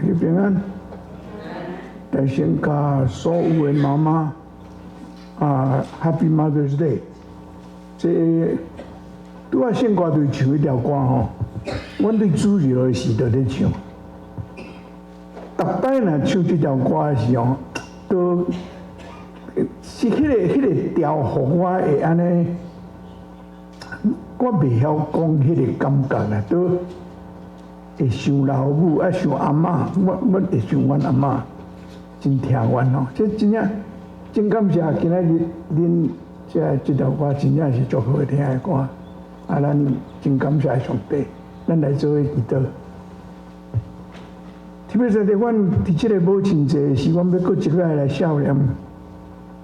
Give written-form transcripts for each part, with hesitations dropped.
家平安。來先佮所有的媽媽啊，Happy Mother's Day。這拄仔聖歌隊唱彼條歌吼，阮對主日的時就咧唱。逐擺若唱這條歌的時候，都是彼個調，予我會按呢，我袂曉講彼個感覺啦，都會想老母，啊想阿嬤，我會想阮阿嬤，真疼阮吼。這真正真感謝今仔日恁這條歌真正是足好聽的歌，啊，咱真感謝上帝，咱來做伙祈禱。特別是佇阮佇這個母親節時，阮欲閣一擺來孝念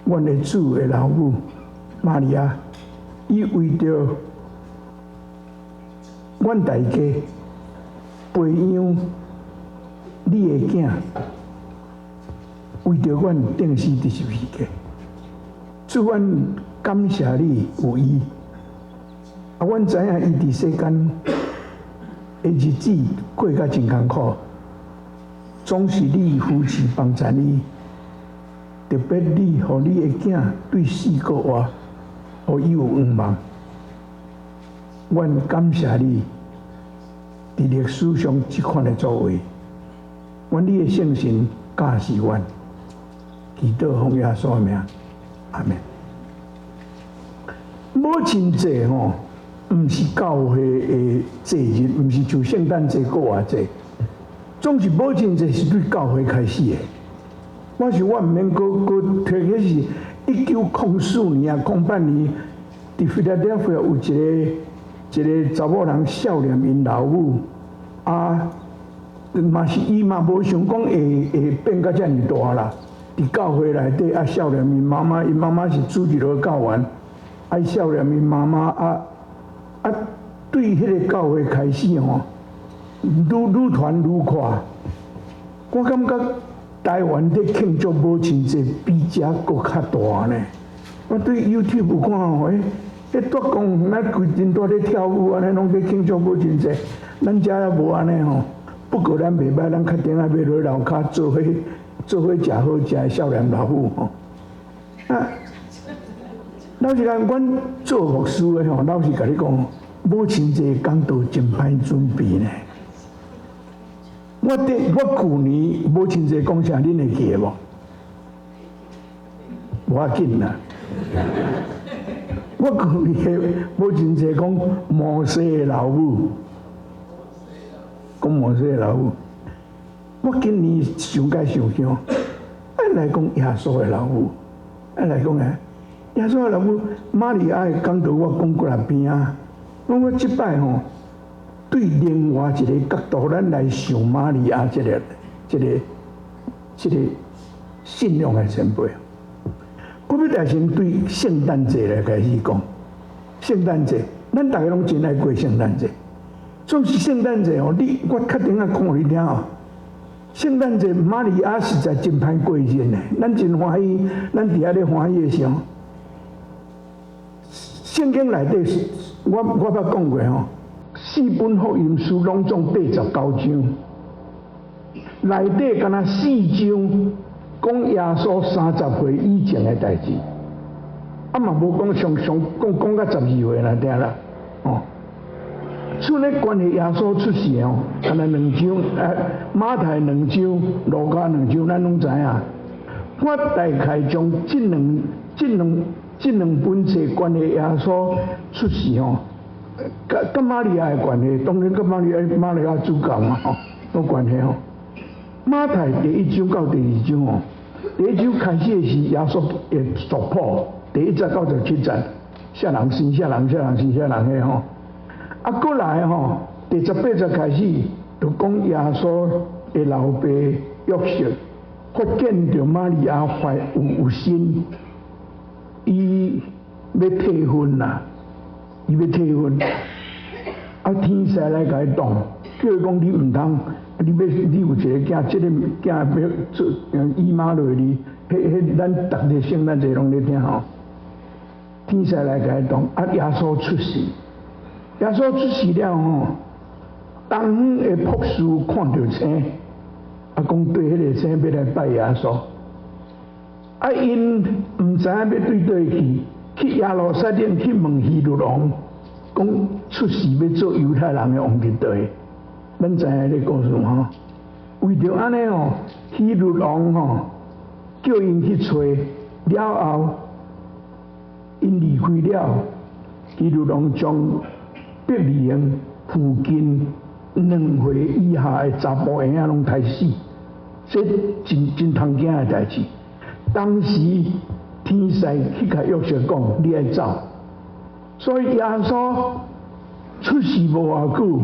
阮的主的老母瑪利亞，伊為著阮大家培養你的囝，為著阮釘死佇十字架。主，阮感謝你有伊，啊，阮知影伊佇世間的日子過甲真艱苦，總是你扶持幫助伊，特別你予你的囝對四個活，予伊有向望。阮感謝你佇歷史上這款的作為，願你的聖神教示阮，祈禱奉耶穌的名，阿們。母親節吼，毋是教會的節日，毋是像聖誕節、復活節，總是母親節是對教會開始的。我想我毋免閣閣提，彼是1904年啊，08年，佇 Philadelphia 有一個查某人孝念𪜶老母，啊，嘛是伊嘛無想講會變甲遮爾大啦。佇教會內底啊，孝念𪜶媽媽，𪜶媽媽是主日學教員，愛孝念𪜶媽媽啊啊，對彼個教會開始吼，愈愈傳愈闊。我感覺台灣佇慶祝母親節比遮閣較大呢。我對 YouTube 有看吼，欸，彼蹛公園咱規陣蹛咧跳舞，按呢攏佇慶祝母親節，咱遮也無按呢吼。不過咱袂䆀，咱較定愛欲落樓跤做伙做伙食好食的孝念老母吼。啊，老實講，阮做牧師的吼，老實共你講，母親節講道真歹準備呢。我舊年母親節講啥，恁會記得無？無要緊啦。我舊年的母親節講摩西的老母，講摩西的老母。我今年想來想去，愛來講耶穌的老母，愛來講啥？耶穌的老母瑪利亞的講道，我講幾若遍啊。我這擺吼，對另外一個角度，咱來想瑪利亞這個信仰的前輩。我欲來先對聖誕節來開始講。聖誕節，咱逐家攏真愛過聖誕節。總是聖誕節哦，你我確定啊講予你聽哦。聖誕節瑪利亞實在真歹過日呢，咱真歡喜，咱佇遐咧歡喜的時候，聖經內底我捌講過吼，四本福音書攏總89章，內底敢若四章講耶穌30歲以前的代誌，啊嘛無講上上講講到12歲啦，對啦，哦。像咧關係耶穌出世哦，敢若兩章，馬太兩章，路加兩章，咱攏知影。我大概將這兩本冊關係耶穌出世吼，佮瑪利亞的關係，當然佮瑪利亞主角嘛吼，有關係吼。馬太第一章到第二章哦，第一章開始的是耶穌的族譜，第一節到17節，啥人生啥人，啥人生啥人彼吼。啊，過來吼，第18節開始就講耶穌的老爸約瑟發現著瑪利亞懷有孕，伊欲退婚啦，伊欲退婚，啊，天使來共伊擋，叫伊講你毋通，你欲你有一個囝，這個囝欲做以馬內利，彼咱逐日聖誕節攏咧聽吼，天使來共伊擋，啊，耶穌出世。耶穌出世了吼，東方的博士看著星，啊，啊，講對彼个星欲來拜耶穌，啊，𪜶毋知影欲對佗去，去耶路撒冷去問希律王，講出世欲做猶太人的王佇佗？咱知影這個故事吼。為著按呢吼，希律王吼叫𪜶去揣了後，𪜶離開了，希律王將伯利恆附近2歲以下的查埔嬰仔攏刣死，這真真通驚的代誌。當時天使去共約瑟講：你愛走。所以耶穌出世無偌久，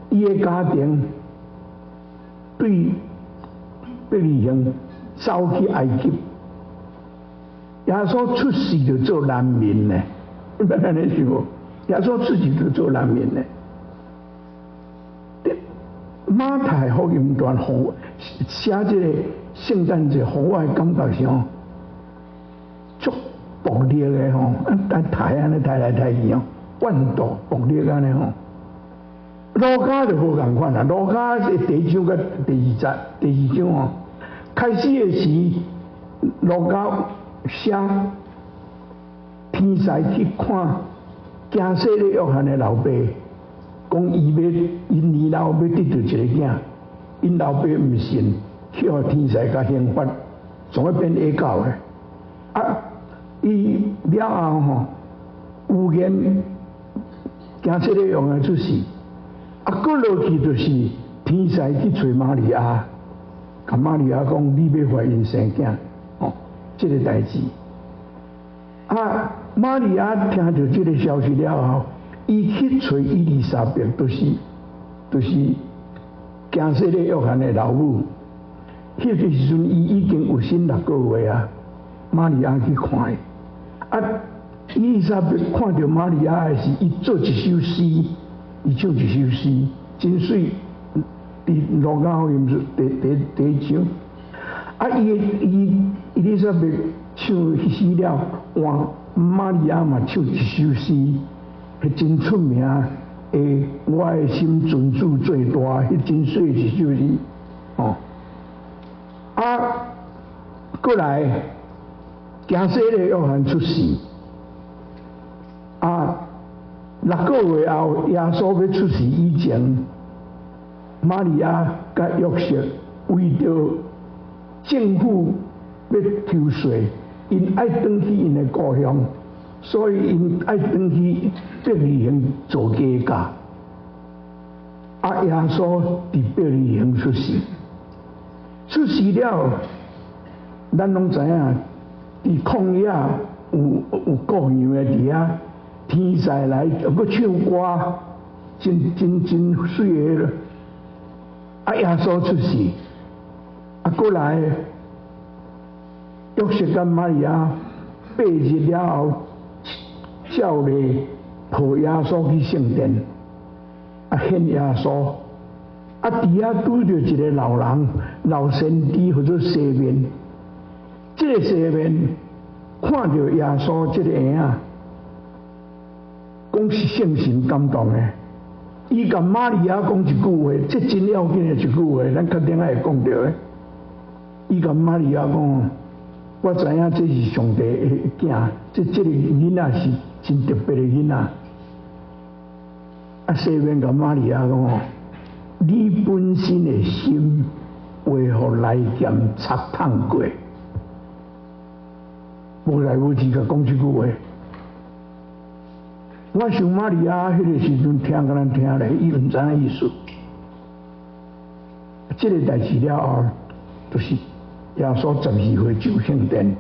伊的家庭對伯利恆走去埃及。耶穌出世就做難民呢，你捌按呢想無？耶穌出世就做難民呢。馬太福音傳予寫這個聖誕節，予我的感覺是吼，足暴力的吼，啊，刣按呢刣來刣去吼，怨毒暴力按呢吼。路加就無仝款啦，路加是第一章佮第二節，第二章吼，開始的時，路加寫天使去看驚洗禮約翰的老爸，講伊欲𪜶年老欲得著一个囝，𪜶老爸毋信，去予天使共刑罰，總欲變野狗的。啊，伊了後吼，預言驚洗禮約翰出世，啊，閣落去就是天使去揣瑪利亞，共瑪利亞講你欲懷孕生囝，哦，這个代誌。啊，瑪利亞聽著這个消息了後，伊去揣伊麗莎白，就是驚洗禮約翰的老母。彼个時陣，伊已經有身6個月啊。瑪利亞去看伊，啊，伊麗莎白看著瑪利亞的時，伊做一首詩，伊唱一首詩，真媠。佇路加福音第一章，啊，伊伊伊麗莎白唱彼詩了，換瑪利亞嘛唱一首詩。彼真出名的，我的心尊主最大，彼真媠一首詩，哦。啊，閣來，驚洗禮約翰出世，啊，6個月後，耶穌欲出世以前，瑪利亞佮約瑟為著政府欲抽稅，𪜶愛轉去𪜶的故鄉。所以𪜶愛轉去伯利恆做家教。啊，耶穌佇伯利恆出世，出世了，咱攏知影，佇曠野有顧羊的佇遐，天使來閣唱歌，真真真媠的。啊，耶穌出世，啊，閣來約瑟佮瑪利亞8日了後，照例抱耶穌去聖殿，啊獻耶穌，啊佇遐拄著一个老人，老先知號做西面，這个西面看著耶穌這个嬰仔，講是聖神感動的，伊共瑪利亞講一句話，這真要緊的一句話，咱確定愛會講著的。伊共瑪利亞講：我知影這是上帝的囝，這个囡仔是真特別的囡仔。啊，西面共瑪利亞講：你本身的心會予利劍插痛過，無代無誌共講這句話。我想瑪利亞彼个時陣聽敢若聽咧，伊毋知影意思。這个代誌了後，就是耶穌12歲上聖殿，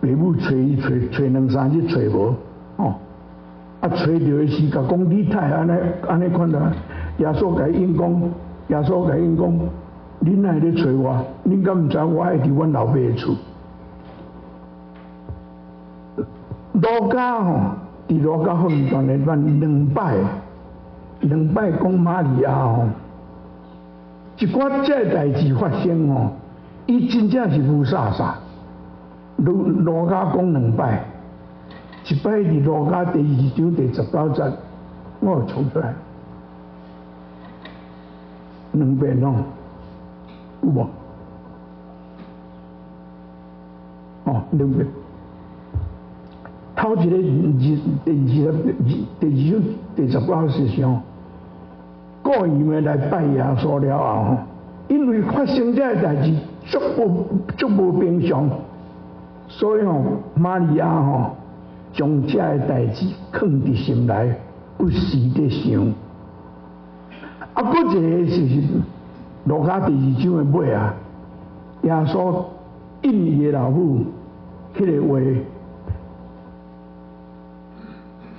爸母揣伊揣揣兩三日揣無，哦，啊揣著的時，共講你太按呢按呢款啦。耶穌共𪜶講，耶穌共𪜶講，恁哪會咧揣我？恁敢毋知我愛佇阮老爸的厝？路加吼，佇路加福音當然捌兩擺，兩擺講瑪利亞吼，一寡這个代誌發生吼，伊真正是霧煞煞。路加講兩擺，一擺佇路加第二章第19節，我有創出來。兩遍哦，有無？哦，兩遍。頭一个二第二十二第二章第十九節是吼，故意的來拜耶穌了後吼，因為發生這个代誌足無平常，所以吼瑪利亞吼將這个代誌囥佇心內，不時佇想。啊，閣一個是路加第二章的尾啊，耶穌應伊的老母彼个話。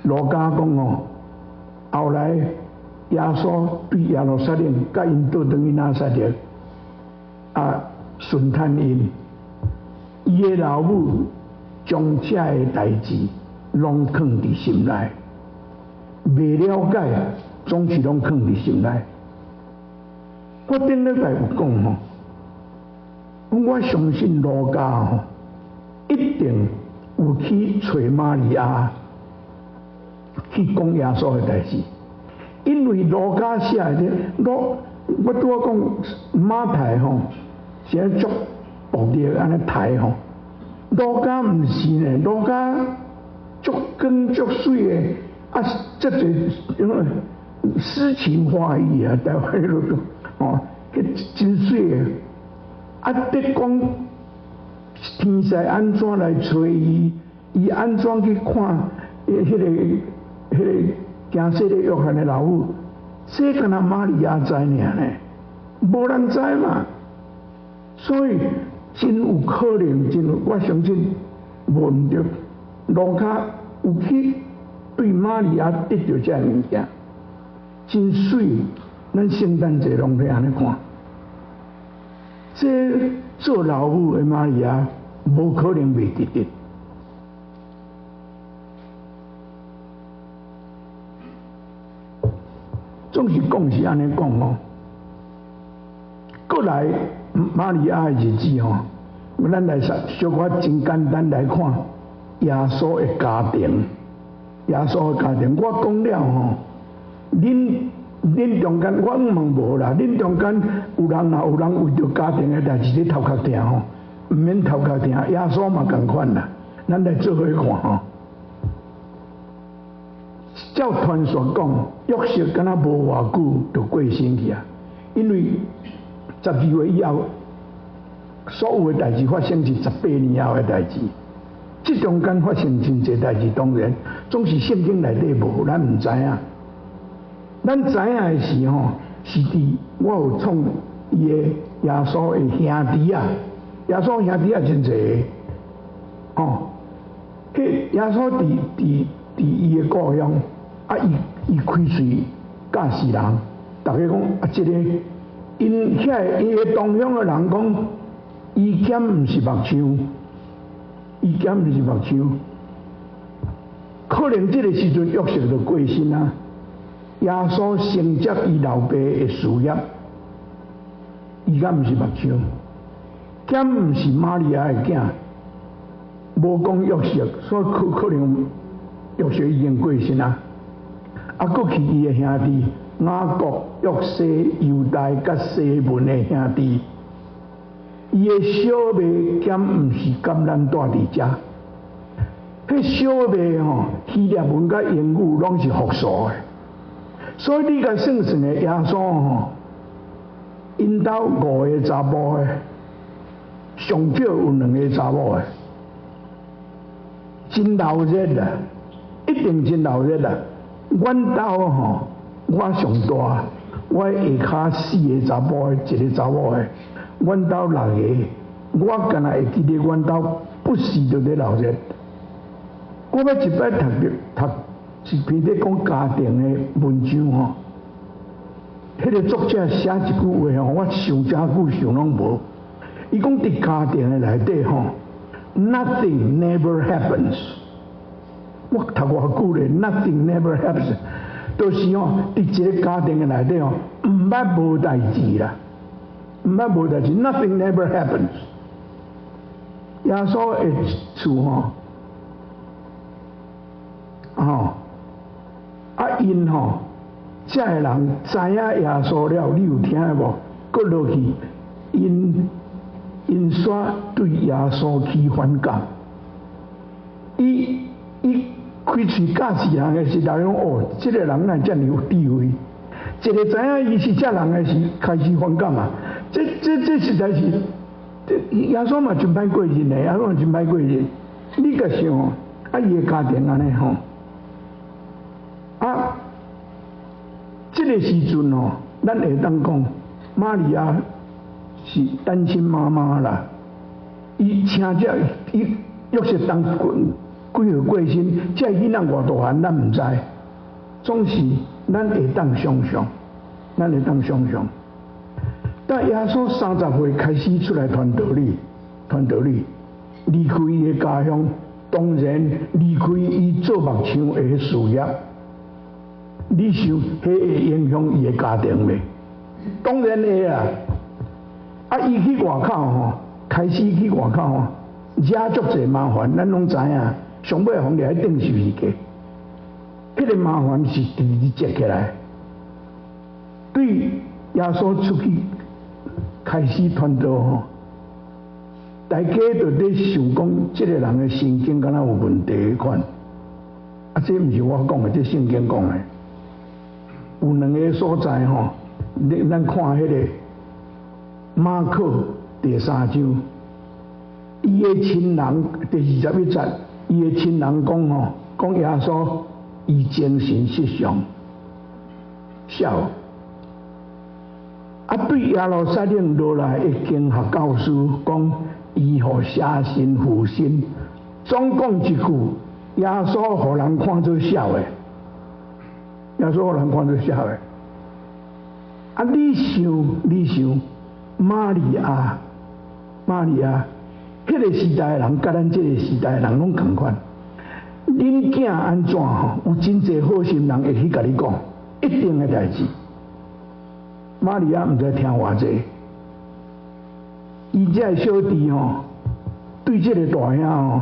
路加講哦，後來耶穌對耶路撒冷，佮𪜶倒轉去拿撒勒，啊，巡探𪜶，伊的老母將這个代誌攏囥佇心內，袂了解，總是攏囥佇心內。我頂禮拜有講吼，我相信路加吼一定有去揣瑪利亞去講耶穌的代誌，因為路加寫的，我拄仔講馬太吼是按足暴力按呢刣吼，路加毋是呢，路加足光足媠的，啊，這濟因為詩情畫意啊，台灣彼落講吼，彼真媠的，啊，佇講天使按怎來揣伊，伊按怎去看彼个驚洗禮約翰的老母，這敢若瑪利亞知爾呢，無人知嘛，所以真有可能，真有我相信無毋對，路加有去對瑪利亞得著這个物件，真媠。咱聖誕節攏會按呢看，這做老母的瑪利亞無可能袂記得。總是講是按呢講哦，過來瑪利亞的日子吼，咱來小可真簡單來看耶穌的家庭，耶穌的家庭，我講了吼，恁中間我毋問無啦，恁中間有人若有人為著家庭的代誌咧頭殼疼吼，毋免頭殼疼，耶穌嘛仝款啦，咱來做伙看吼。照傳說講，約瑟敢若無偌久就過身去啊，因為12月以後，所有的代誌發生是18年後的代誌，這中間發生真濟代誌，當然總是聖經內底無，咱毋知影。咱知影的是吼，是佇我有創伊的耶穌的兄弟啊，耶穌兄弟啊真濟個，吼，彼耶穌佇伊的故鄉。啊！伊開喙教示人，逐家講啊，這个𪜶遐伊的同鄉的人講，伊敢毋是木匠，伊敢毋是木匠，可能這个時陣約瑟就過身啊。耶穌承接伊老爸的事業，伊敢毋是木匠，敢毋是瑪利亞的囝，無講約瑟，所以可能約瑟已經過身啊。啊，閣去伊的兄弟雅各、約西、猶大佮西門的兄弟，伊的小妹敢毋是佮咱蹛佇遮？彼小妹吼，希臘文佮英語攏是複數的，所以你共算算的耶穌吼，𪜶兜五个查某的，上少有兩个查某的，真鬧熱啊，一定真鬧熱啊！阮兜吼，我上大，我下跤四个查某的，一个查某的，阮兜六个，我敢若會記得阮兜不時就咧鬧熱。我欲一擺讀著讀一篇咧講家庭的文章吼，彼個作者寫一句話吼，我想誠久想攏無。伊講佇家庭的內底吼，Nothing never happens。我讀偌久咧，Nothing never happens，就是吼，佇一個家庭的內底吼，毋捌無代誌啦，毋捌無代誌，Nothing never happens。耶穌的厝吼，吼，啊𪜶吼，這个人知影耶穌了，你有聽無？閣落去，𪜶𪜶煞對耶穌起反感。伊伊開喙教示人的時，人講哦，這個人哪遮爾有智慧？一个知影伊是這人的時，開始反感啊！這這這實在是，耶穌嘛真歹過日的，耶穌嘛真歹過日。你共想，啊，伊的家庭按呢吼，啊，這个時陣吼，咱會當講，瑪利亞是單親媽媽啦。伊請這伊約瑟當幾歲過身，這个囡仔偌大漢，咱毋知。總是咱會當想象，咱會當想象。但耶穌30歲開始出來傳道理，傳道理，離開伊的家鄉，當然離開伊做牧場的事業。你想，彼會影響伊的家庭袂？當然會啊！啊，伊去外口吼，開始去外口吼，惹足濟麻煩，咱攏知影。上尾予掠佇釘十字架，彼個麻煩是直直積起來。對耶穌出去開始傳道吼，大家就咧想講，這個人的神經敢若有問題彼款。啊，這毋是我講的，這聖經講的。有兩个所在吼，你咱看彼个馬可第三章，伊的親人第21節，伊的親人講吼，講耶穌伊精神失常，痟。啊，對耶路撒冷落來的經學教師講，伊予邪神附身。總講一句，耶穌予人看做痟的，耶穌予人看做痟的。啊，你想，你想，瑪利亞，瑪利亞，彼個時代的人，佮咱這个時代的人攏仝款。恁囝按怎吼？有真濟好心人會去共你講，一定的代誌。瑪利亞毋知聽偌濟，伊這个小弟吼，對這个大兄吼，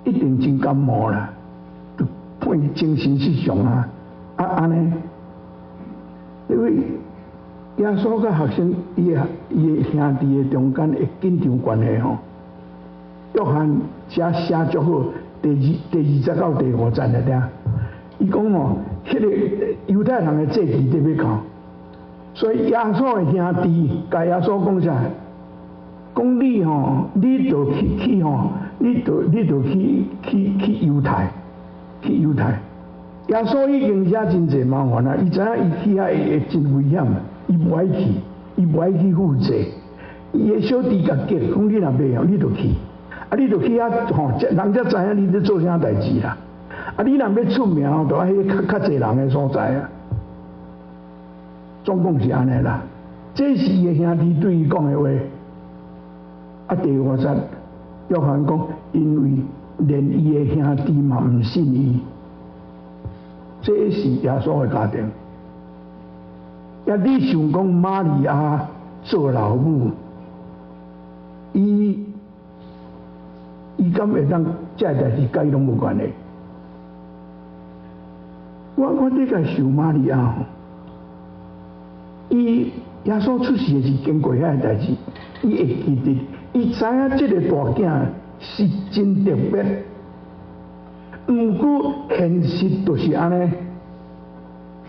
一定真感冒啦，就變精神失常啊！啊按呢，因為耶穌佮學生伊的伊的兄弟的中間的緊張關係吼，約翰寫寫足好，第二節到第五節來聽。伊講吼，彼个猶太人的節期佇欲到，所以耶穌的兄弟共耶穌講啥？講你吼，你著去去吼，你著你著去去去猶太，去猶太。耶穌已經惹真濟麻煩啊！伊知影伊去遐會會真危險，伊無愛去，伊無愛去負責。伊的小弟共激，講你若袂曉，你著去，啊，你著去遐吼，人才知影你咧做啥代誌啦。啊！你若欲出名，就愛彼較較濟人的所在啊。總共是按呢啦。這是伊的兄弟對伊講的話。啊，第五節，約翰講，因為連伊的兄弟嘛毋信伊，這是耶穌的家庭。啊，你想講瑪利亞做老母，伊伊敢會當這代誌佮伊攏無關係？我我咧共想瑪利亞吼，伊耶穌出世的時經過遐个代誌，伊會記得，伊知影這个大囝是真特別。毋過現實就是按呢，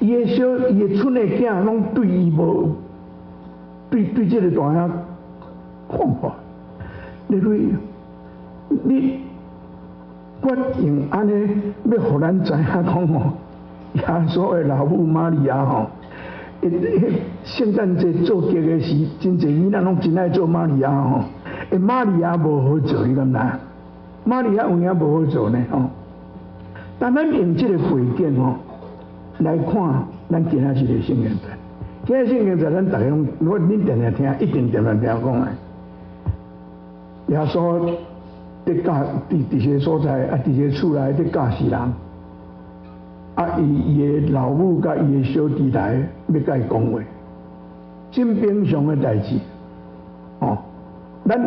伊的小伊的賰的囝攏對伊無對對這个大兄看法。你你我用按呢欲予咱知影講吼。耶穌的老母瑪利亞吼，彼聖誕節做節的時，真濟囡仔攏真愛做瑪利亞吼。欸，瑪利亞無好做，你敢知？瑪利亞有影無好做呢吼。但咱用這个背景吼來看，咱今仔日的聖經節。今仔聖經節，咱逐家攏，我恁定定聽，一定定定聽講的。耶穌佇教佇佇這个所在，啊，佇這个厝內佇教示人。啊！伊伊的老母佮伊的小弟來，欲共伊講話，真平常的代誌，哦。咱一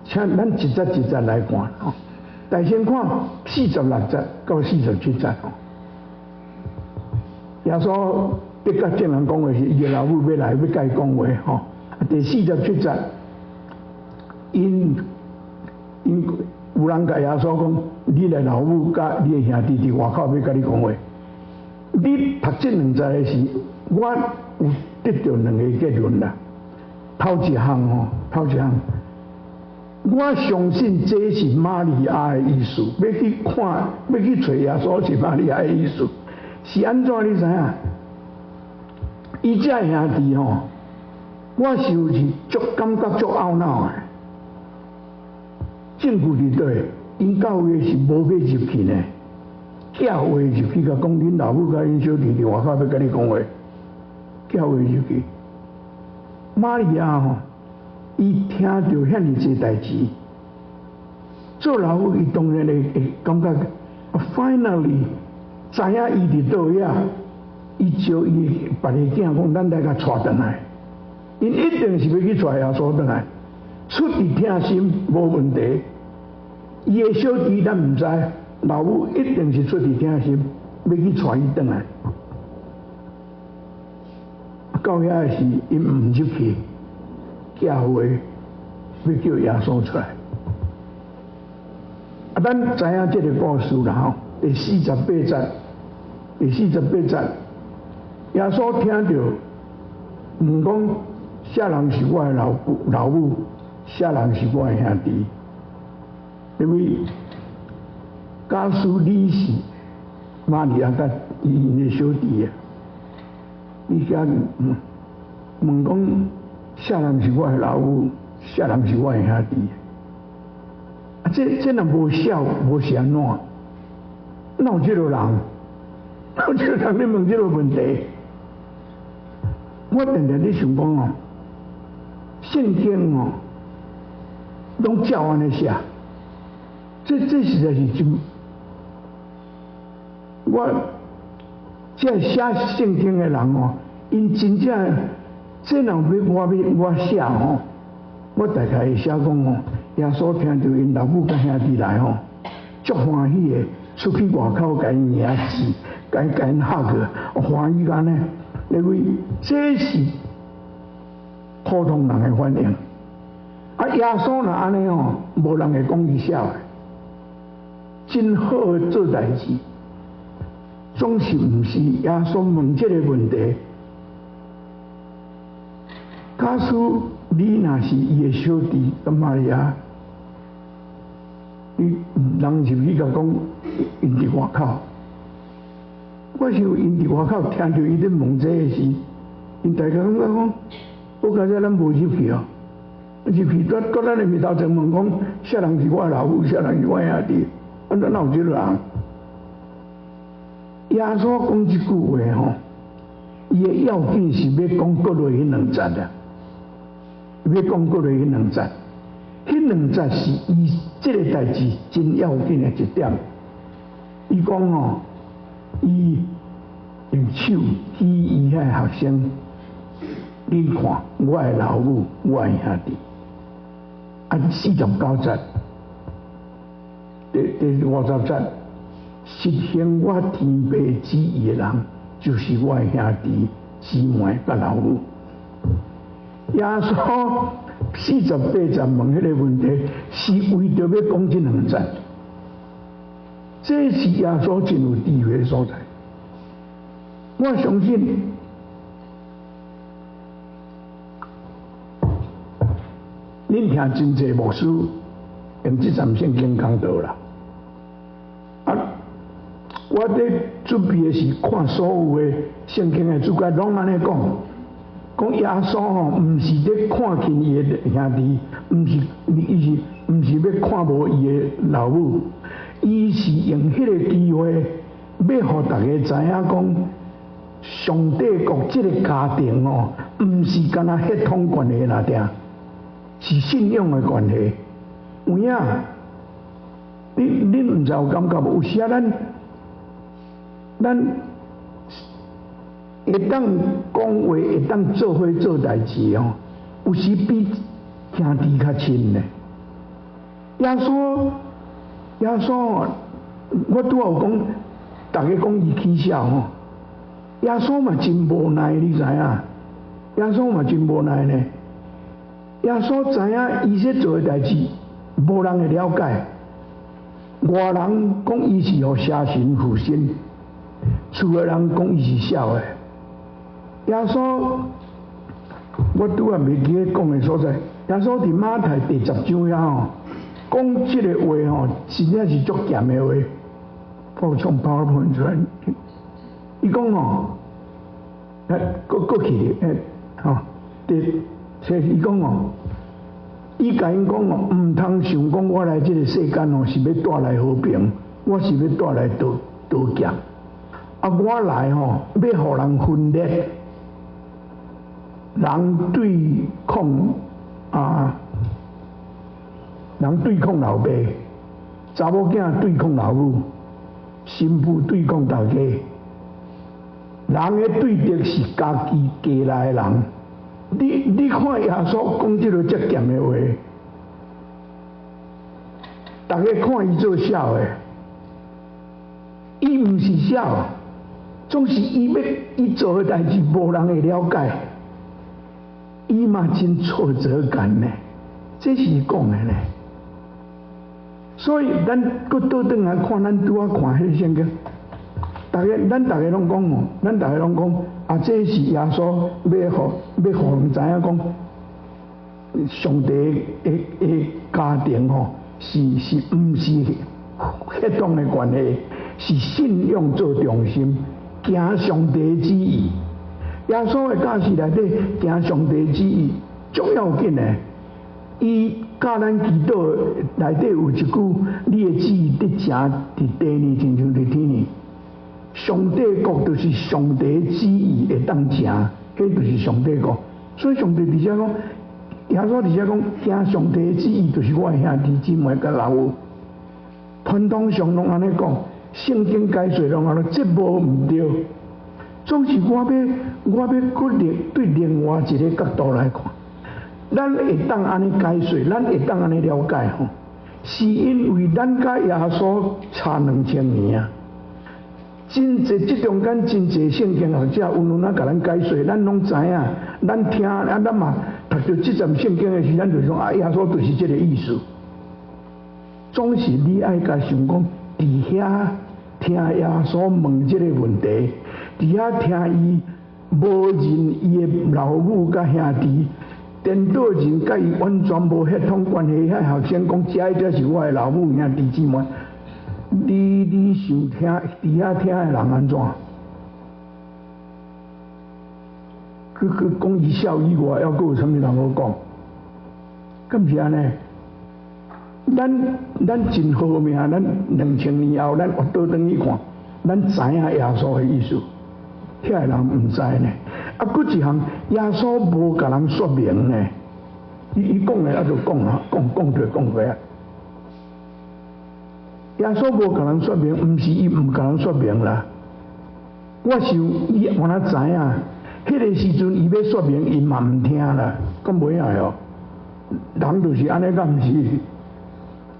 請咱一節一節來看，哦。但先看46節到47節吼。耶穌咧佮眾人講話時，伊的老母欲來欲佮伊講話吼。第47節，𪜶𪜶有人共耶穌講：你的老母佮你的兄弟佇外口欲佮你講話。你讀這兩節的時，我有得著兩個結論啦。頭一項吼，頭一項，我相信這是瑪利亞的意思，欲去看，欲去揣耶穌是瑪利亞的意思，是按怎你知影？伊這兄弟吼，我想是足感覺足懊惱的。證據佇佗？𪜶教會是無欲入去呢。寄話入去，共講恁老母佮𪜶小弟佇外口欲佮你講話，寄話入去。瑪利亞吼，伊聽著遐爾濟代誌，做老母伊當然會會感覺，finally 知影伊佇佗遐，伊招伊別个囝講，咱來共帶轉來。𪜶一定是欲去帶耶穌轉來，出佇疼心無問題。伊的小弟咱毋知，老母一定是出佇疼心，欲去帶伊轉來。到遐的時，𪜶毋入去，寄話欲叫耶穌出來。啊，咱知影這个故事啦吼，第四十八節，第四十八節，耶穌聽著問講：啥人是我的老母？老母？啥人是我的兄弟？因為假使你是瑪利亞佮𪜶的小弟啊，你遐問講啥人是我的老母？啥人是我的兄弟？啊，這這若無痟無是按怎？哪有這個人？哪有這個人？你問這個問題？我定定咧想講哦，聖經哦，攏照按呢寫，這這實在是真。我這寫聖經的人哦，𪜶真正這若欲我欲我寫吼，我大概會寫講吼，耶穌聽著𪜶老母佮兄弟來吼，足歡喜的，出去外口共𪜶迎接，共共𪜶 hug，歡喜按呢，因為這是普通人的反應。啊，耶穌若按呢吼，無人會講伊痟的，真好的做代誌，總是毋是耶穌問這個問題。假使你若是伊的小弟，佮瑪利亞，你人入去共講，𪜶佇外口。我想𪜶佇外口聽著伊咧問這个時，𪜶大概感覺講，我感覺咱無入去哦，入去閣閣咱的面頭前問講，啥人是我的老母，啥人是我的兄弟？啊，哪有這個人？耶穌講這句話吼，伊的要緊是欲講過落彼兩節啊，欲講過落彼兩節，彼兩節是伊這个代誌真要緊的一點。伊講吼，伊用手指伊遐學生，你看我的老母，我的兄弟。啊，49節，第50節，實行我天父旨意的人，就是我的兄弟、姊妹佮老母。耶穌48節問彼个問題，是為著欲講這兩節。這是耶穌真有智慧的所在。我相信，恁聽真濟牧師用這節聖經講道啦。啊，我佇準備的時看所有的聖經的注解，攏按呢講，講耶穌吼，毋是咧看輕伊的兄弟，毋是伊是毋是欲看無伊的老母，伊是用彼个機會，欲予逐家知影講，上帝國這个家庭哦，毋是干焦血統關係爾定，是信仰的關係。有影？你恁毋知有感覺無？有時啊，咱咱會當講話，會當做伙做代誌哦，有時比兄弟較親呢。耶穌耶穌，我拄仔有講，逐家講伊起痟吼，耶穌嘛真無奈，你知影？耶穌嘛真無奈呢。耶穌知影伊說做的代誌，無人會了解。外人講伊是予邪神附身，厝的人講伊是痟的。耶穌，我拄仔袂記得講的所在。耶穌佇馬太第10章遐吼，講這个話吼，真正是足鹹的話。我創 PowerPoint 出來，伊講吼，來，閣閣去咧，吼，第，伊講吼，伊共𪜶講哦，毋通想講我來這个世間哦，是欲帶來和平，我是欲帶來刀刀劍。啊，我來吼，欲予人分裂，人對抗啊，人對抗老爸，查某囝對抗老母，新婦對抗大家，人的對敵是家己家內的人。你看耶穌講這个遮鹹的話，逐家看伊做痟的，伊毋是痟，總是伊欲伊做的代誌，無人會了解，伊嘛真挫折感呢，這是伊講的呢。所以咱閣倒轉來看，咱拄仔看彼个聖經，逐家咱逐家攏講哦，咱逐家攏講啊，這是耶穌欲予欲予人知影講，上帝的的家庭吼，是毋是血統的關係，是信仰做中心，行上帝旨意。耶穌的教示內底，行上帝旨意，足要緊的。伊教咱祈禱內底有一句：你的旨意得成佇地呢，親像佇天呢。上帝國就是上帝旨意會當成，彼就是上帝國。所以上帝佇遮講，耶穌佇遮講，行上帝旨意就是我的兄弟姊妹佮老母。傳統上攏按呢講，聖經解說攏按呢，這無毋對。總是我欲閣另對另外一个角度來看，咱會當按呢解說，咱會當按呢了解吼，是因為咱佮耶穌差2000年啊。真濟這中間真濟聖經學者有有哪共咱解說，咱攏知影。咱聽啊，咱嘛讀著這節聖經的時，咱就講啊，耶穌就是這个意思。總是你愛共想講，佇遐聽耶穌問這个問題，佇遐聽伊無認伊的老母佮兄弟，顛倒認佮伊完全無血統關係，遐學生講，這才是我的老母兄弟姊妹。你想聽佇遐聽的人按怎？去去講伊痟以外，猶閣有啥物通好講？敢毋是按呢？咱真好命，咱2000年後，咱倒轉去看，咱知影耶穌的意思，遐个人毋知呢。啊，閣一項，耶穌無共人說明呢。伊講的啊，就講啊，講講就講過啊。耶穌無共人說明，毋是伊毋共人說明啦。我想伊原來知影，彼个時陣伊欲說明，𪜶嘛毋聽啦，敢袂曉哦？人就是按呢，敢毋是？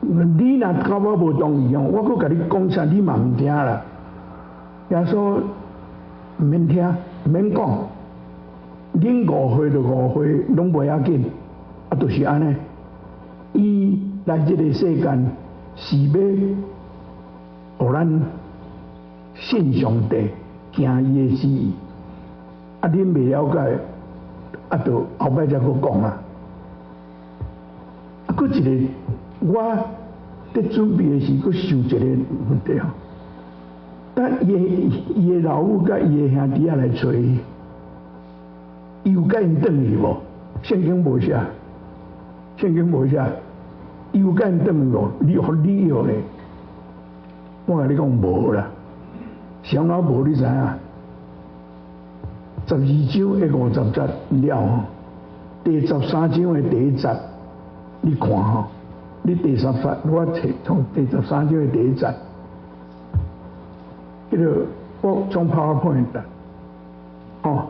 你若佮我無同意哦，我閣共你講啥，你嘛毋聽啦。耶穌毋免聽，毋免講，恁誤會就誤會，攏袂要緊，啊，就是按呢。伊來這个世間是欲予咱信上帝，行伊的旨意。啊，恁袂了解，啊，就後擺才閣講啊。啊，閣一个，我佇準備的時，閣想一个問題吼。但伊的老母佮伊的兄弟仔來揣伊，伊有共𪜶轉去無？聖經無寫，聖經無寫，伊有共𪜶轉去無？你予你予咧？我共你講無啦，啥物無你知影？12章的50節了吼，第13章的第一節，你看吼，你第十節，我揣從第13章的第一節，彼个我裝 PowerPoint 吼，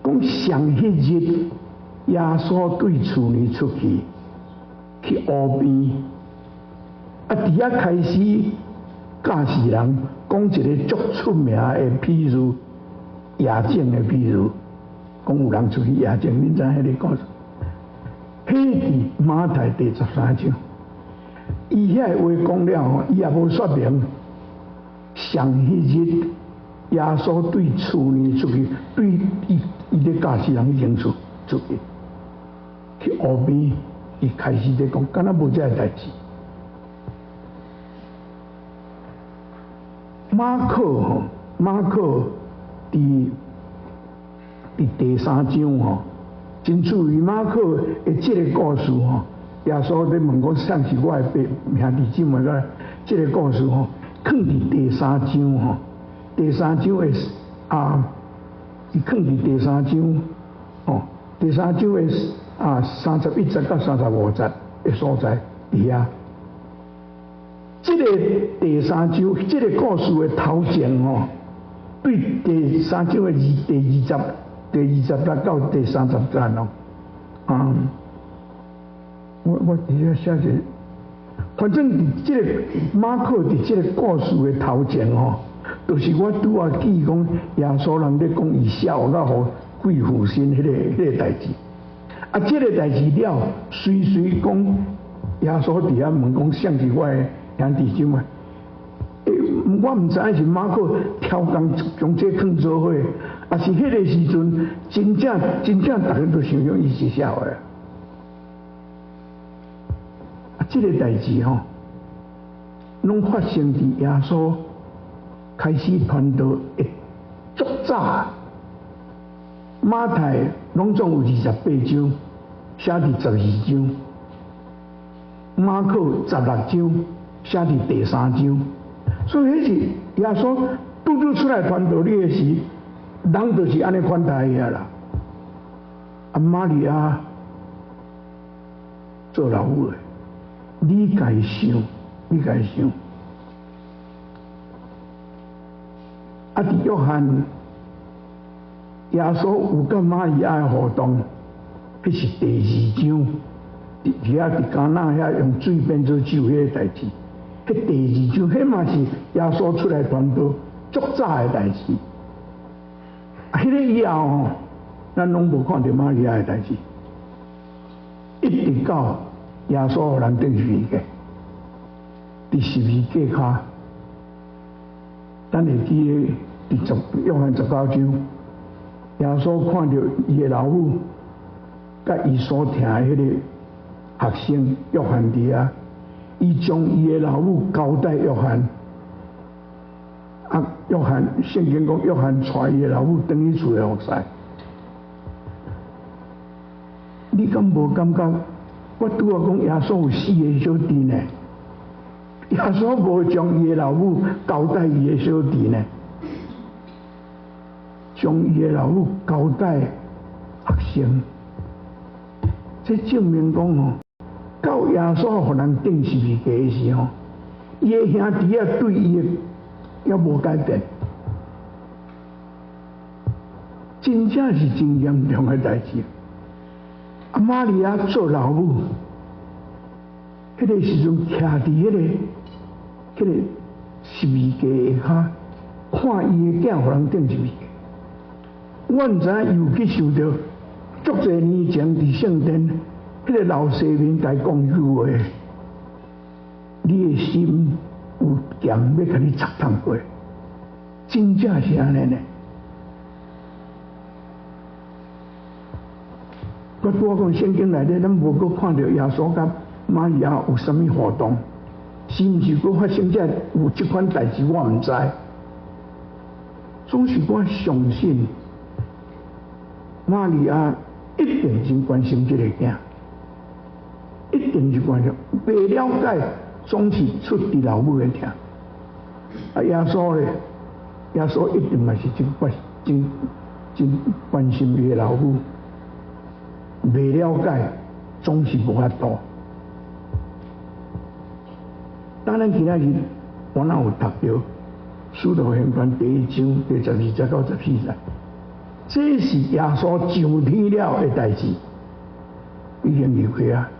講上彼日，耶穌對厝裡出去，去湖邊，啊，佇遐開始教示人講一個足出名的譬喻，夜種的譬喻，講有人出去夜種，恁知影彼个故事？彼佇馬太第13章，伊遐个話講了吼，伊也無說明。上彼日耶穌對厝呢出去，對伊伊咧教示人已經出出去，去湖邊，伊開始咧講，敢若無這个代誌。馬可吼，馬可佇佇第三章吼，真注意馬可的這个故事吼，耶穌咧問講，啥是我的爸兄弟姊妹個？這个故事吼，囥佇第三章吼，第三章的啊，伊囥佇第三章吼，第三章的啊31節到35節的所在佇遐。這個第三章，這个故事的頭前吼，對第三章的二第二十、第二十節到第30節哦，啊，我我佇遐寫者，反正佇這个馬可佇這个故事的頭前吼，就是我拄仔記講耶穌人咧講伊痟到予鬼附身彼个彼个代誌，啊，這个代誌了，隨隨講耶穌佇遐問講，誰是我的兄弟姊妹？欸，我毋知影是馬可超工將這囥做伙，抑是彼个時陣真正真正逐家都想講伊是痟的。啊，這个代誌吼，攏發生佇耶穌開始傳道的足早。馬太攏總有28章，寫佇12章；馬可16章，寫佇第三章。所以彼是耶穌拄拄出來傳道理的時，人就是按呢款待伊啊啦。啊，瑪利亞做老母的，你家想，你家想。啊，佇約翰，耶穌有佮瑪利亞的互動，彼是第二章，佇遐佇迦拿遐用水變做酒彼個代誌。彼第二章，彼嘛是耶穌出來傳道足早的代誌。啊，彼个以後吼，咱攏無看著瑪利亞的代誌，一直到耶穌予人釘十字架，佇十字架跤，咱會記得佇十約翰19章，耶穌看著伊的老母，佮伊所疼的彼个學生約翰佇遐。伊將伊的老母交代約翰，啊，約翰聖經講約翰帶伊的老母轉去厝內服侍。你敢無感覺？我拄仔講耶穌有四个小弟呢？耶穌無將伊的老母交代伊的小弟呢？將伊的老母交代學生，這證明講吼。到耶穌予人釘十字架的時候，伊的兄弟仔對伊的猶無改變，真正是真嚴重的代誌。啊，瑪利亞做老母，彼个時陣徛佇彼个十字架下跤，看伊的囝予人釘十字架。我毋知影伊有去想著，足濟年前佇聖殿。彼个老西面共伊講一句話：你的心有劍欲共你插探過，真正是按呢呢。我拄仔講聖經內底，咱無閣看著耶穌佮瑪利亞有啥物互動，是毋是閣發生這有這款代誌？我毋知。總是我相信瑪利亞一定真關心這个囝。一定是關心，袂了解總是出佇老母的疼。啊，耶穌咧，耶穌一定嘛是真關真真關心伊的老母。袂了解總是無法度。當咱今仔日，我若有讀著《使徒行傳》第1章第12節到14節，這是耶穌上天了的代誌，已經離開啊。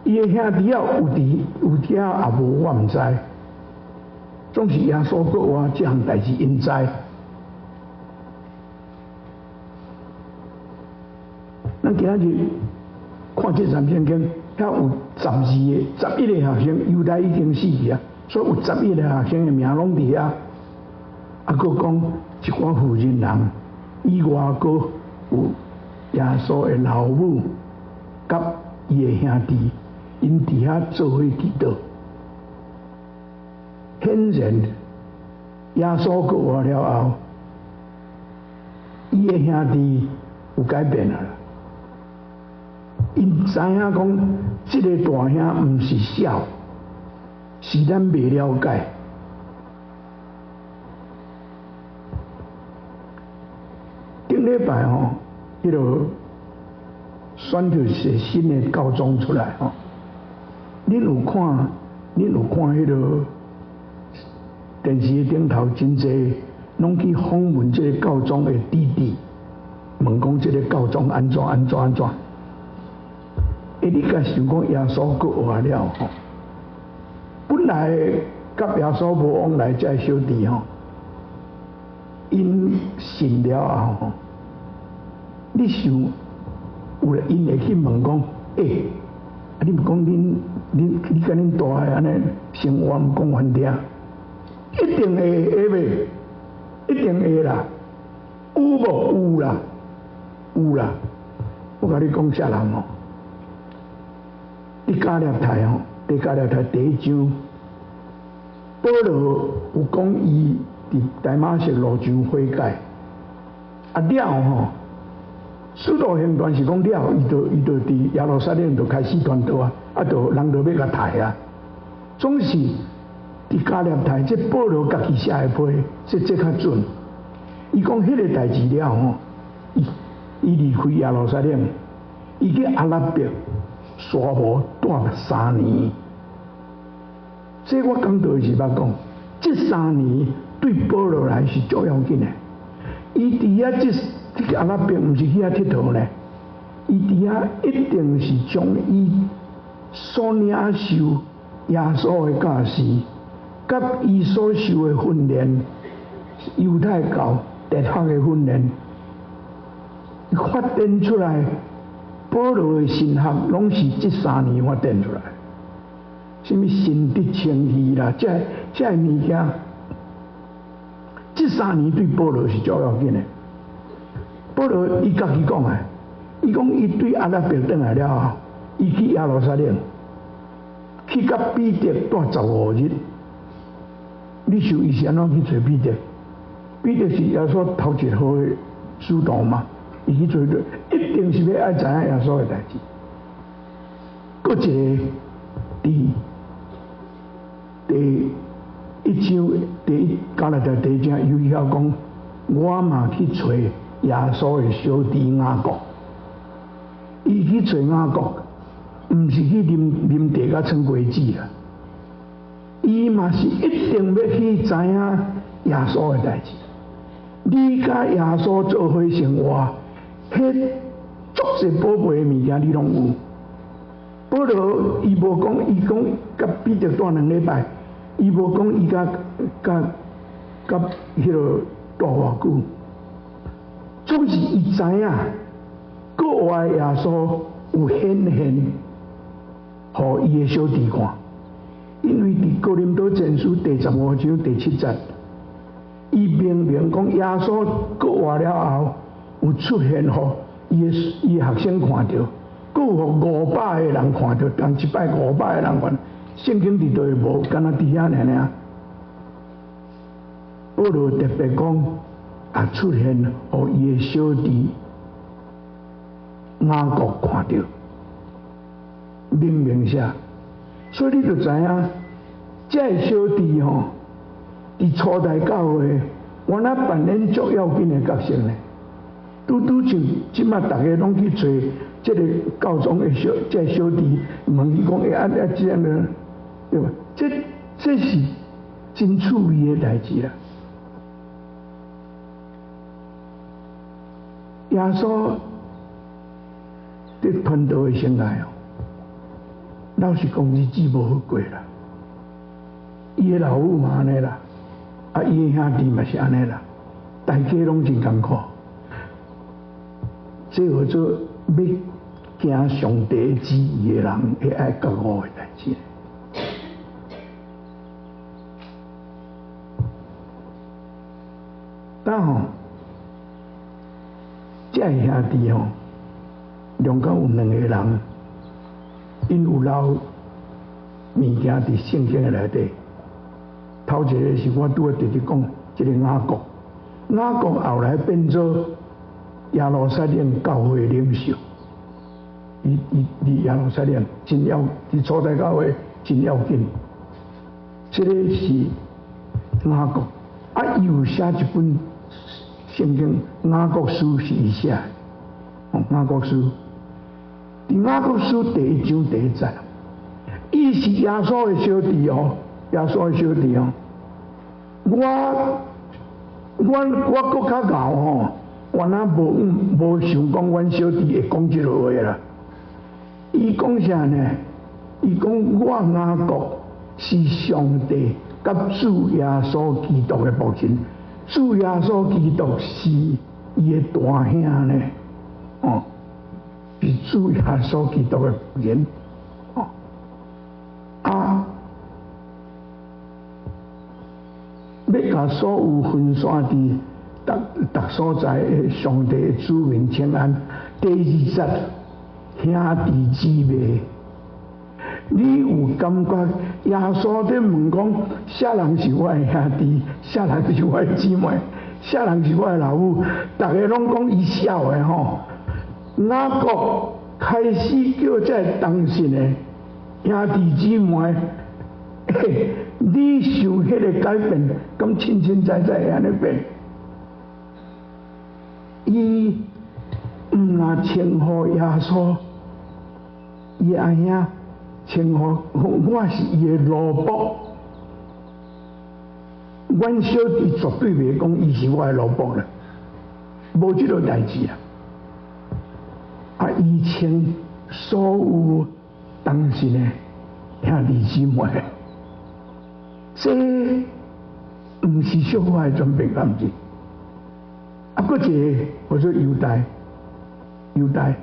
伊伊的兄弟仔有佇有佇遐也無，我毋知。總是耶穌復活這項代誌，𪜶知。咱今仔日看這節聖經，遐有12個、11個學生，猶大已經死去啊，所以有十一個學生的名攏佇遐。啊，閣講一寡婦人人以外，閣有耶穌的老母佮伊的兄弟，𪜶佇遐做伙祈禱。顯然，耶穌復活了後，伊的兄弟有改變啊！𪜶知影講，這个大兄毋是痟，是咱袂了解。頂禮拜吼，彼个選著一个新的教宗出來吼，恁有看？恁有看彼个電視頂頭真濟，攏去訪問這个教宗的弟弟，問講這个教宗按怎按怎按怎？欸，你敢想講耶穌復活了吼？本來佮耶穌無往來這个小弟吼，𪜶信了後吼，你想有𪜶會去問講，欸，啊你毋講恁恁你佮恁大的按呢生活毋講番聽，一定會會袂？一定會啦，有無？有啦，有啦。我共你講啥人吼？佇加勒泰吼，佇加勒泰第一章，保羅有講伊佇大馬色路上悔改，啊了吼，使徒行傳是講了，伊就佇耶路撒冷就開始傳道啊，啊，就人就欲共刣啊。總是佇加勒泰，這保羅家己寫的批，這較準。伊講彼个代誌了吼，伊伊離開耶路撒冷，伊去阿拉伯沙漠蹛三年。這我講道是捌講，這三年對保羅來是足要緊的。伊佇遐這這个阿拉伯毋是去遐𨑨迌呢，伊佇遐一定是將伊所領受耶穌的教示，佮伊所受的訓練，猶太教哲學的訓練，發展出來。保羅的神學攏是這三年發展出來，啥物神得稱義啦，這這个物件，這三年對保羅是足要緊的。保羅伊家己講的，伊講伊對阿拉伯轉來了後，伊去耶路撒冷，去佮彼得蹛15日。你想伊是按怎去揣彼得？彼得是耶穌頭一號的使徒嘛？伊去揣著，一定是欲愛知影耶穌的代誌。閣一个佇第一章第一加勒泰第一章有曉講，我嘛去揣耶穌的小弟雅各。伊去揣雅各，毋是去啉啉茶佮耍果子啦。伊嘛是一定欲去知影耶穌的代誌。你佮耶穌做伙生活，彼足濟寶貝的物件你攏有。保羅伊無講，伊講佮彼得蹛兩禮拜，伊無講伊佮佮佮彼个蹛偌久。總是伊知影，國外耶穌有顯現，予伊的小弟看。因為佇哥林多前書第15章第7節，伊明明講耶穌復活了後，有出現予伊的學生看著，閣有予500個人看著，同一擺500個人看，聖經佇佗無，敢若佇遐爾爾。保羅特別講，也出現予伊的小弟雅各看著，明明寫。所以你就知影，這个小弟吼，佇初代教會，原來扮演足要緊的角色呢。拄拄像這馬逐家攏去揣這个教宗的小這个小弟，問伊講，欸，啊啊，這樣的，對吧？這這是真趣味的代誌啦。耶穌佇傳道的生涯哦，老實講，日子無好過啦。伊的老母嘛按呢啦，啊，伊的兄弟嘛是按呢啦，大家攏真艱苦。這號做欲行上帝旨意的人，會愛覺悟的代誌。但吼，這个兄弟吼，中間有兩個人，𪜶有留物件佇聖經的內底。頭一个是我拄仔直直講，這个雅各，雅各後來變做耶路撒冷教會領袖。伊伊佇耶路撒冷真要，佇初代教會真要緊。這个是雅各，啊，伊有寫一本聖經《雅各書》是伊寫的，哦，《雅各書》佇《雅各書》第一章第一節，伊是耶穌的小弟哦，耶穌的小弟哦。我我我閣較𠢕吼，我若無無想講阮小弟會講這个話啦。伊講啥呢？伊講我雅各是上帝佮主耶穌基督的僕人，主耶穌基督是伊的大兄呢，哦，是主耶穌基督的僕人，哦，啊，欲共所有分散佇逐逐所在的上帝的子民請安。第二節，兄弟姊妹，你有感覺耶穌佇問講，啥人是我的兄弟？啥人是我的姊妹？啥人是我的老母？逐个攏講伊痟的吼。雅各開始叫這個同信的兄弟姊妹，欸，你受彼个改變，敢凊凊彩彩會按呢變？伊毋若稱呼耶穌，伊阿兄稱呼我是伊的奴僕。阮小弟絕對袂講伊是我的奴僕啦，無這个代誌啊。啊，伊稱所有同信的兄弟姊妹，這毋是小可的轉變，敢毋是？啊，閣一个叫做猶大，猶大，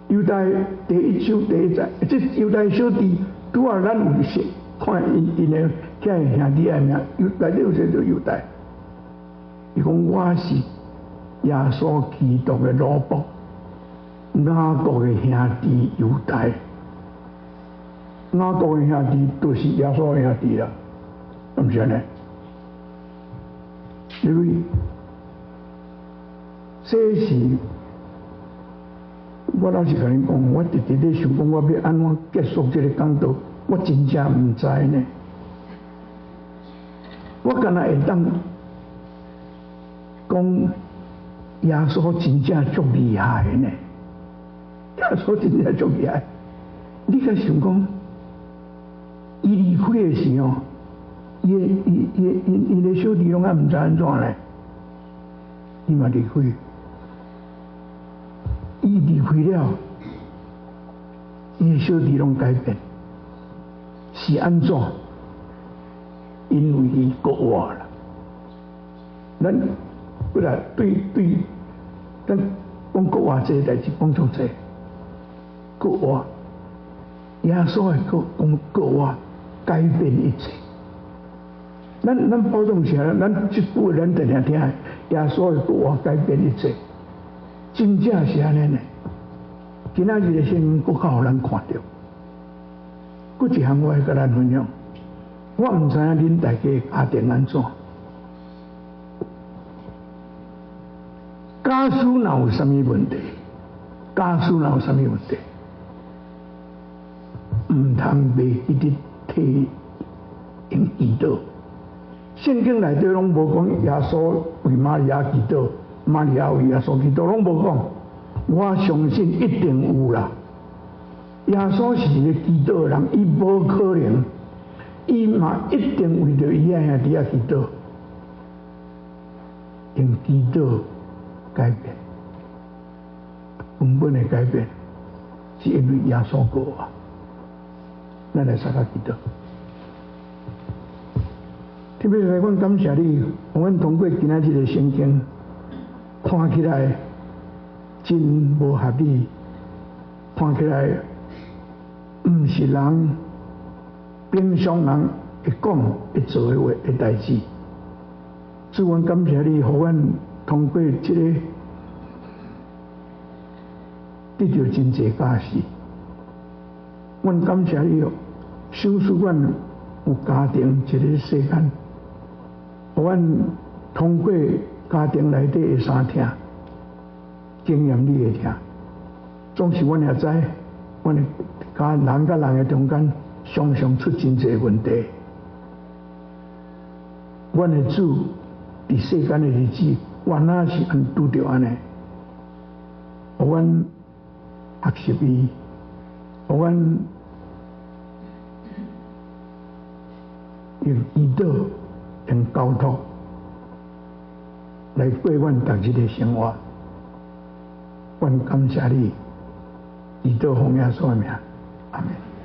猶大第一章第一節，這猶大小弟拄仔咱有識看𪜶𪜶的遐兄弟的名，猶內底有寫做猶大。伊講我是耶穌基督的奴僕，雅各的兄弟猶大，雅各的兄弟就是耶穌的兄弟啦，敢毋是按呢？因為這是我老實共恁講，我直直咧想講，我欲按怎結束這个講道，我真正毋知呢。我敢若會當講耶穌真正足厲害呢？耶穌真正足厲害。你敢想講，伊離開的時候，伊的伊伊伊伊的小弟攏猶毋知按怎呢？伊嘛離開，伊離開了，伊的小弟攏改變，是按怎？因為伊復活啦。咱本來對對，咱講復活這个代誌講足濟，復活，耶穌的講講復活改變一切。咱咱普通時，咱這句咱定定聽，耶穌的復活改變一切，真正是按呢呢。今仔日的聖經閣較予咱看著，閣一項我會共咱分享，我毋知影恁大家家庭按怎。假使若有啥物問題，假使若有啥物問題，毋通袂記得替𪜶祈禱。聖經內底攏無講耶穌為瑪利亞祈禱，瑪利亞為耶穌祈禱，攏無講。我相信一定有啦。耶穌是一个祈禱的人，伊無可能，伊嘛一定為著伊的兄弟仔祈禱，用祈禱改變，根本的改變，是因為耶穌復活。咱來相佮祈禱。特別來講，感謝你，予阮通過今仔日的聖經，看起來真無合理，看起來毋是人平常人會講會做的話的代誌。主，阮感謝你，予阮通過這个得著真濟教示。阮感謝你，賞賜阮有家庭一个世間，予阮通過家庭內底的相疼，經驗你的疼。總是阮也知，阮的家人佮人的中間，常常出真濟問題。阮的主佇世間的日子，原來是按拄著按呢，予阮學習伊，予阮用祈禱、用交託來過阮逐日的生活。阮感謝你，祈禱奉耶穌的名，阿門。